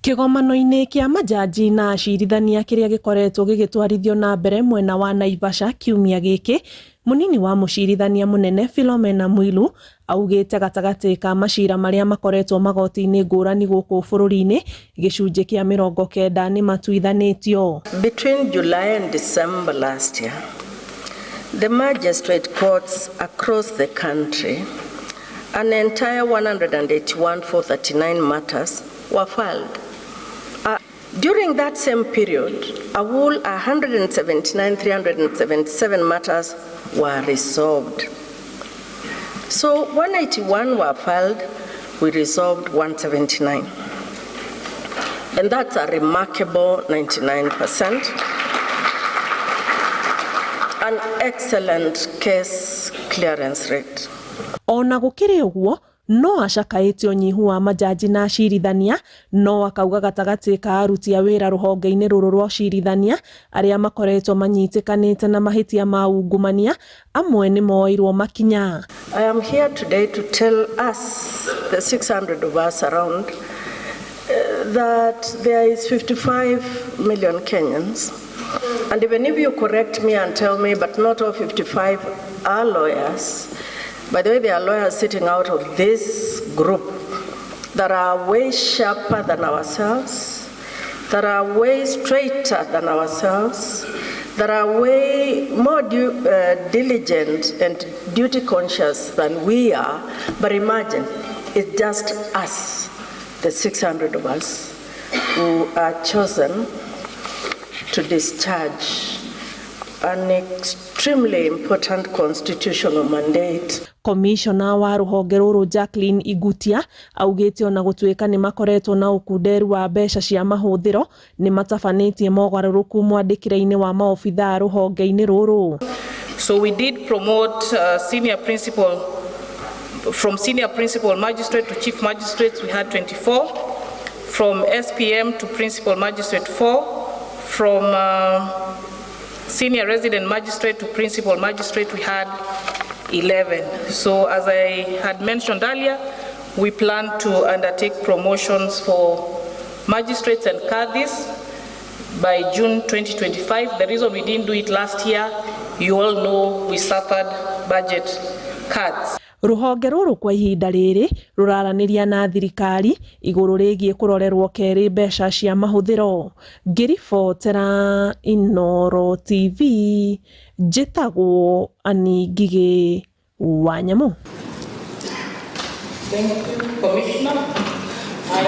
Kĩgomano-inĩ kĩa majaji na acirithania kĩrĩa gĩkoretwo gĩgĩtwarithio na mbere mwena wa Naivasha kiumia gĩkĩ, mũnini wa mũcirithania mũnene Philomena Mwilu augĩte gatagatĩ ka macira marĩa makoretwo magoti-inĩ ngũrani gũkũ bũrũri-inĩ, gĩcunjĩ kĩa 90 nĩ matuithanĩtio. Between July and December last year, the magistrate courts across the country, an entire 181,439 matters were filed. During that same period, a whole 179,377 matters were resolved. So 181 were filed, we resolved 179. And that's a remarkable 99%. An excellent case clearance rate. Ona gũkĩrĩ ũguo, no acakaĩte ũnyihu wa majaji na acirithania, no akauga gatagatĩ ka aruti a wĩra rũhonge-inĩ rũrũ rwa ũcirithania arĩa makoretwo manyitĩkanĩte na mahĩtia ma ungumania, amwe nĩ moeirwo makinya. I am here today to tell us, the 600 of us around, that there is 55 million Kenyans. And even if you correct me and tell me, but not all 55 are lawyers. By the way, there are lawyers sitting out of this group that are way sharper than ourselves, that are way straighter than ourselves, that are way more diligent and duty conscious than we are. But imagine, it's just us, the 600 of us, who are chosen to discharge an extremely important constitutional mandate. Komishona wa rũhonge rũrũ Jacqueline Igutia augĩte ona gũtuĩka nĩ makoretwo na ũkunderu wa mbeca cia mahũthĩro, nĩ matabanĩtie mogarũrũku mwandĩkĩre-inĩ wa maobithaa rũhonge-inĩ rũrũ. So we did promote senior principal, from senior principal magistrate to chief magistrates, we had 24. From SPM to principal magistrate, 4. From senior resident magistrate to principal magistrate, we had 11. So as I had mentioned earlier, we plan to undertake promotions for magistrates and cadis by June 2025. The reason we didn't do it last year, you all know we suffered budget cuts. Rũhonge rũrũ kwa ihinda rĩrĩ rũraranĩria na thirikari igũrũ rĩgiĩ kũrorerwo kerĩ mbeca cia mahũthĩro. Ngĩribotera Inooro TV, njĩtagwo Annie Ngigĩ wa Nyamũ. Thank you, Commissioner. I